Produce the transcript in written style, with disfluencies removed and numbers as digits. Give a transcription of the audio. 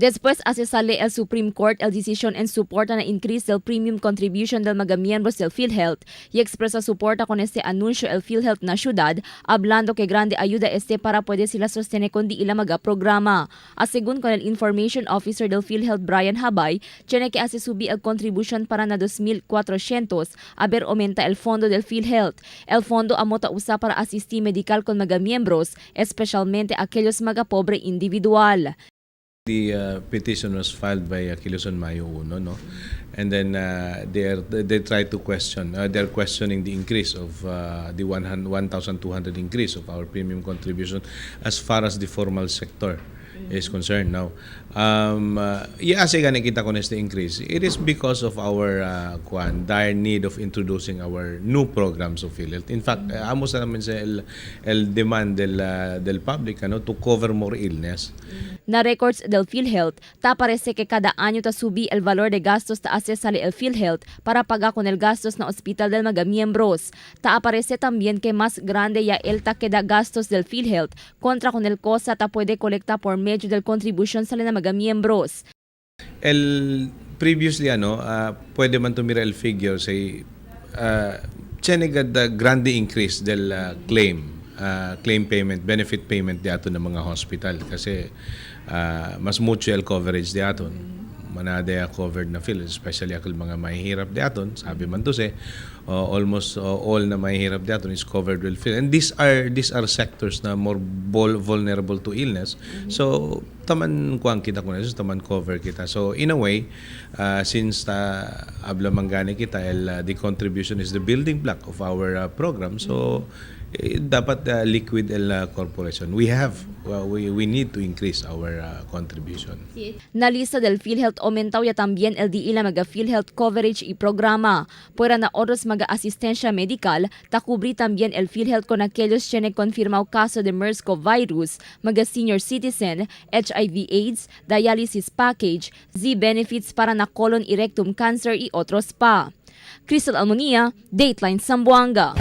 Después hace sale el Supreme Court el decisión en soporta na increase del premium contribution del mga miembros del PhilHealth y expresa soporta con este anuncio el PhilHealth na ciudad, hablando que grande ayuda este para poder sila sostener con di ila mga programa. A según con el Information Officer del PhilHealth Brian Habay, tiene que hace subir el contribution para na 2,400 a ver aumenta el fondo del PhilHealth. El fondo amota usa para asistir medical con mga miembros, especialmente aquellos mga pobre individual. The petition was filed by Kilusan Mayo Uno, no? And then they try to question, they're questioning the increase of the 100 1,200 increase of our premium contribution as far as the formal sector is concerned. Now, yeah, kasi gani kita con este increase. It is because of our kuan, dire need of introducing our new programs of PhilHealth. In fact, amo sa naman sa el demand del public, ano, to cover more illness. Na records del PhilHealth, ta parece que cada año ta subi el valor de gastos ta hace sale el PhilHealth para pagar con el gastos na hospital del mga miembros. Ta aparece también que más grande ya el ta queda gastos del PhilHealth contra con el cosa ta puede colectar por medio del contribution sale na mga miembros. El previously, ano, pwede man tumira el figure say tiene the grande increase del claim payment, benefit payment di ato ng mga hospital kasi mas mucho el coverage di aton manade a covered na field, especially akil mga mahihirap di aton. Sabi man to say almost all na mahihirap di aton is covered with field, and these are sectors na more vulnerable to illness. So taman kuang kita kun eso, taman cover kita. So in a way, since abla mangani kita el the contribution is the building block of our program, so eh, dapat liquid el corporation, we have we need to increase our contribution. Na lista del PhilHealth aumentado ya también el di ila mga PhilHealth coverage y programa. Fuera na otros mga asistencia medical, ta cubri también el PhilHealth con aquellos tiene confirmado caso de MERS-CoV virus, mga senior citizen, HIV AIDS, dialysis package, Z benefits para na colon y rectum cancer y otros pa. Crystal Almonia, Dateline Zamboanga.